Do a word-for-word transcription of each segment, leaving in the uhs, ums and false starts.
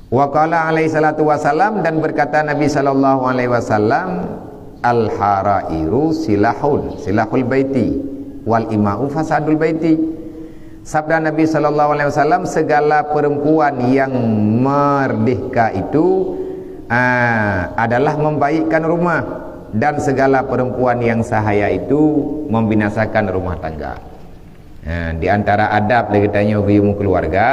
Wa qala alaihi salatu wasalam, dan berkata Nabi sallallahu alaihi wasallam, "Al-harairu silahun, silahul baiti, wal ima'u fasadul baiti." Sabda Nabi sallallahu alaihi wasallam, "Segala perempuan yang merdeka itu, ah, adalah membaikkan rumah, dan segala perempuan yang sahaya itu membinasakan rumah tangga." Ha, di antara adab lé geutanyoe geuyue meukeuluwarga,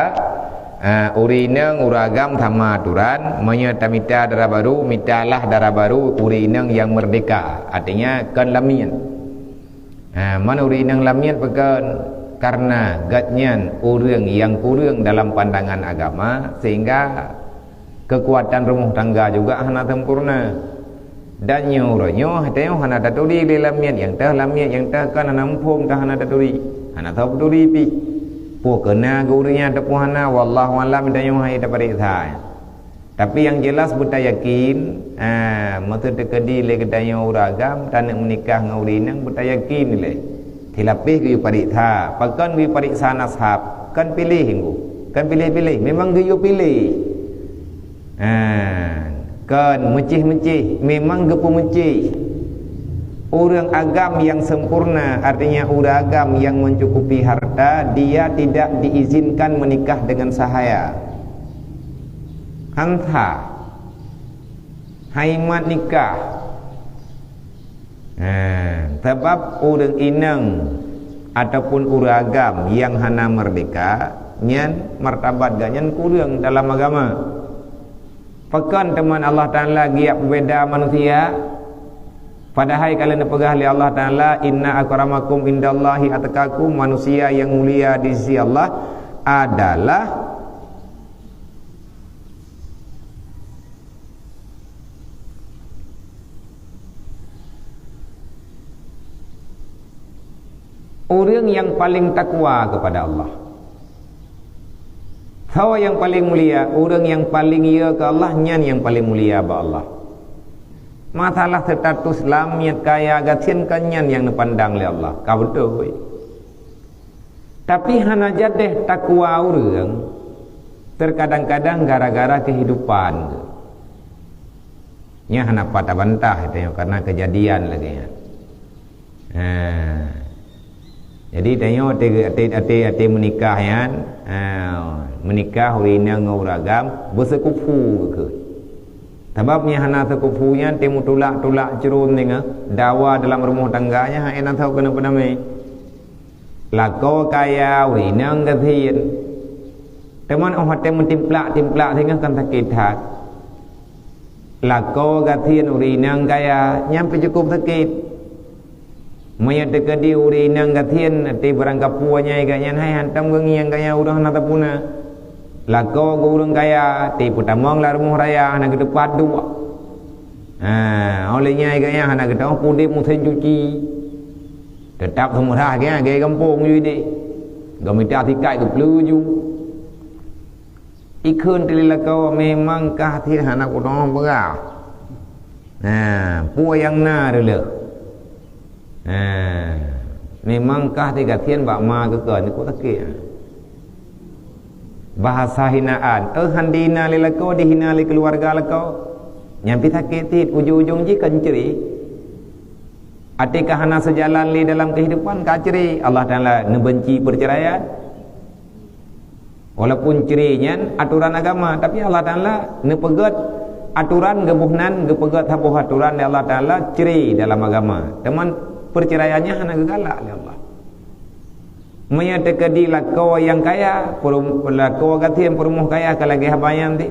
ha, ureueng inong, ureueng agam sama aturan, meunyoe tamita dara barô, mitalah dara barô ureueng inong nyang meurdeka, artinya kon lamiet. Ha, man ureueng inong lamiet pakon? Karena gobnyan ureueng nyang kureueng dalam pandangan agama, sehingga keukuatan rumoh tangga juga hana sempurna. Dan nyoe uroe nyoe, tanyoe hana taturi lé lamiet, nyang teuh lamiet, nyang teuh kon hana muphom, teuh hana taturi. Hana soe peuturi pih. Peue keu na geu ureueng nyan ataupun hana, wallahu alam, tanyoe hana tapareksa. Tapi nyang jelas beutayakin, ah, meuseuti teukeudi lé geutanyoe ureueng agam, taneuk meunikah ngon ureueng inong, beutayakin lé. Silapeh geuyue pareksa, pakon geuyue pareksa nasab, kon piléh nyoe, kon piléh-piléh, memang geuyue piléh. Ha, kon meucéh-meucéh, memang geupeumeucéh. Ureueng agam nyang sempurna, artinya ureueng agam nyang mencukupi harta, dia tidak diizinkan menikah dengan sahaya. Hansa, haimat nikah. Ha, sabab ureueng inong ataupun ureueng agam nyang hana meurdeka, nyan martabat gobnyan kureueng dalam agama. Pakon teuma Allah Taala geujak peubeda manusia? Padahai ka lheueh neupeugah lé Allah Taala, "Inna akramakum indallahi atqakum," manusia nyang mulia di sisi Allah adalah ureueng nyang paleng takwa keupada Allah. Soe nyang paleng mulia? Ureueng nyang paleng yö keu Allah, nyan nyang paleng mulia bak Allah. Masalah status lamiet, kaya, gasien, kon nyan nyang neupandang lé Allah. Ka beutôi. Tapi hana jadeh takwa ureueng, teukadang-kadang gara-gara keuhidupan geuh. Nyan hana pat tabantah tanyoe karena keujadian lagèe nyan. Ha. Jadi tanyoe até, até, até, até meunikah nyan, ha, meunikah ureueng inong ngon ureueng agam beuseukufu geuh. Sabab nyan hana seukufu nyan, teumeutulak-tulak ceuron singoh, dawa dalam rumoh tangga nyan hana tho keuneuk peudamé. Lakoe kaya, ureueng inong gasien. Teuma óh watèe meutimplak-timplak singoh kan sakét that. Lakoe gasien ureueng inong kaya, nyan pih cukup sakét. Meunyoe teukeudi ureueng inong gasien, até barang kapue nyan, gobnyan hai hantom geungieng, gobnyan uroe hana tapuna. Lakoe geu ureueng kaya, até peutamong lam rumoh raya hana geuteupat duek. Ha, óh lheueh nyan gobnyan hana geuteuôt udép musém cuci. Teutap seumurah gaya gaya gampông ju idéh. Geumita sikat geupluju. Ikheun teuh lé lakoe memang kah cit hana kunoe beurah. Nah, peue nyang na reuloh. Nah, memang kah cit gasien bak ma keu kah ni kok sakét. Bahasa hinaan, eh, han dihina lé lakoe, dihina lé keuluwarga lakoe. Nyan pih sakét cit, ujong-ujong jih kan cre. Até ka hana seujalan lé dalam keuhidupan ka cre, Allah Taala neubenci peuceuraian. Walaupun cre nyan atoran agama, tapi Allah Taala neupeugét atoran geuboh nan, geupeugét saboh atoran lé Allah Taala cre dalam agama. Teuma peuceuraian nyan hana geugalak lé Allah. Meunyoe teukeudi lakoe nyang kaya, peurum-, lakoe gasien peurumoh kaya ka lagèe haba nyan teuh.